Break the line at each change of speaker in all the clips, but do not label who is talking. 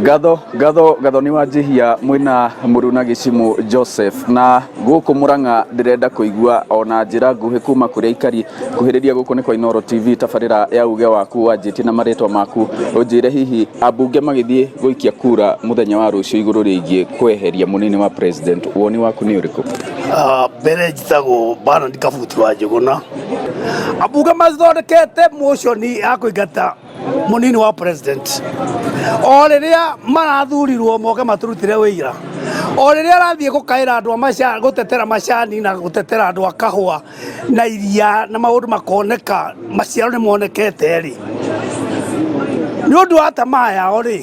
Ngatho, ngatho, Gathoni wa Njihia mwĩna Mũruna Gĩcimũ Joseph, na gũkũ Mũrang'a ndĩrenda kũigua ona njĩra nguhĩ kuma kũrĩ aikari. Kuhĩrĩria gũkũ nĩ kwa Inooro TV, tabarĩra ya uge waku wanjĩtie na marĩtwa maku, ũnjĩre hihi ambunge magĩthiĩ gũikia kura mũthenya wa rũciũ igũrũ rĩgiĩ kweheria mũnini wa president, woni waku nĩ ũrĩkũ?
Mbere njĩtagwo Bernard Kabuti wa Njũgũna. Ambunge mathondekete motion ya kũingata munini wa president o rĩrĩa marathurirwo moke maturutire wĩira, o rĩrĩa arathiĩ gũkaĩra andũ a macani, gũtetera macani na gũtetera andũ a kahũa na iria na maũndũ makoneka, maciaro nĩ monekete rĩ, nĩ ũndũ wa tamaa yao rĩ,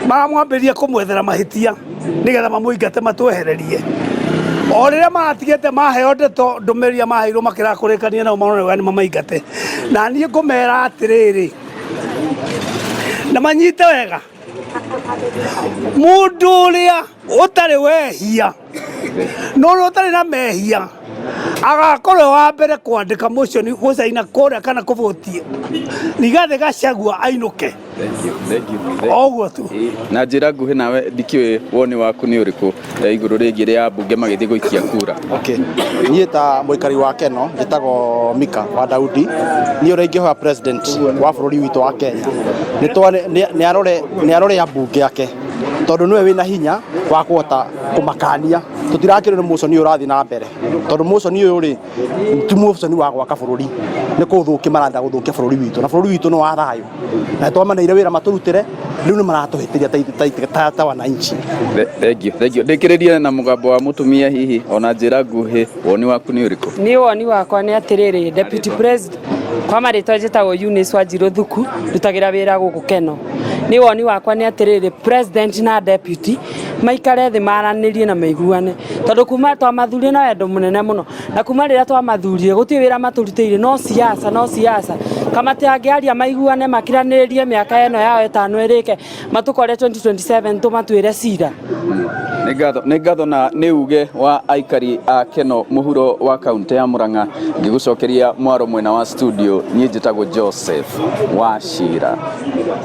maramwambĩrĩria kũmwethera mahĩtia nĩgetha mamũingate matwehererie. O rĩrĩa maratigĩte maheo ndeto ndũmĩrĩri iria maheirwo makĩrakũrĩkania nao marone wega nĩ mamaingate. Na niĩ ngũmera atĩrĩrĩ, na manyite wega, mũndũ ũrĩa ũtarĩ wehia na ũrĩa ũtarĩ na mehia agakorwo wa mbere kwandĩka motion gũcaina kũrĩa kana kũbũtie Rigathĩ Gachagua ainũke.
Thank you, thank you, thank you.
Oguo tu.
Na njĩra nguhĩ, nawe ndikĩũĩ woni waku nĩ ũrĩkũ igũrũ rĩgiĩ rĩa mbunge magĩthiĩ gũikia kura?
Okay. Niĩ ta mũikari wa Keno njĩtagwo Mika wa Daudi, niĩ ũrĩa ingĩhoya president wa bũrũri witũ wa Kenya nĩ arore ambunge ake, tondũ nĩwe wĩna hinya wa kũhota kũmakania. Tũtirakĩrwo nĩ motion ũyũ ũrathiĩ na mbere, tondũ motion ũyũ rĩ ti motion wa gwaka bũrũri, nĩ kũũthũkia marenda gũthũkia bũrũri witũ, na bũrũri witũ nĩ wa thayũ na twamaneire wĩra matũrutĩre, rĩu nĩ maratũhĩtĩria ta wananchi.
Thank you, thank you. Ndĩkĩrĩrie na mũgambo wa mũtumia, hihi ona njĩra nguhĩ woni waku nĩ ũrĩkũ?
Niĩ woni wakwa nĩ atĩrĩrĩ, deputy president, kwa marĩtwa njĩtagwo Eunice Wanjirũ Thuku, ndutagĩra wĩra gũkũ Keno. Niĩ woni wakwa nĩ atĩrĩrĩ, president na deputy maikare thĩ maranĩrie na maiguane, tondũ kuma twamathurire na wendo mũnene mũno, na kuma rĩrĩa twamathurire gũtirĩ wĩra matũrutĩire, no siasa, no siasa. Kamati angĩaria maiguane, makiranĩrĩrie, mĩaka ĩno yao 5 ĩrĩke, matũkore 2027 tũmatuĩre cira.
Nĩ ngatho, nĩ ngatho, na nĩ uge wa aikari a Keno mũhuro wa kaunti ya Murang'a. Ngĩgũcokeria mwaro mwena wa studio, niĩ njĩtagwo Joseph Wachira.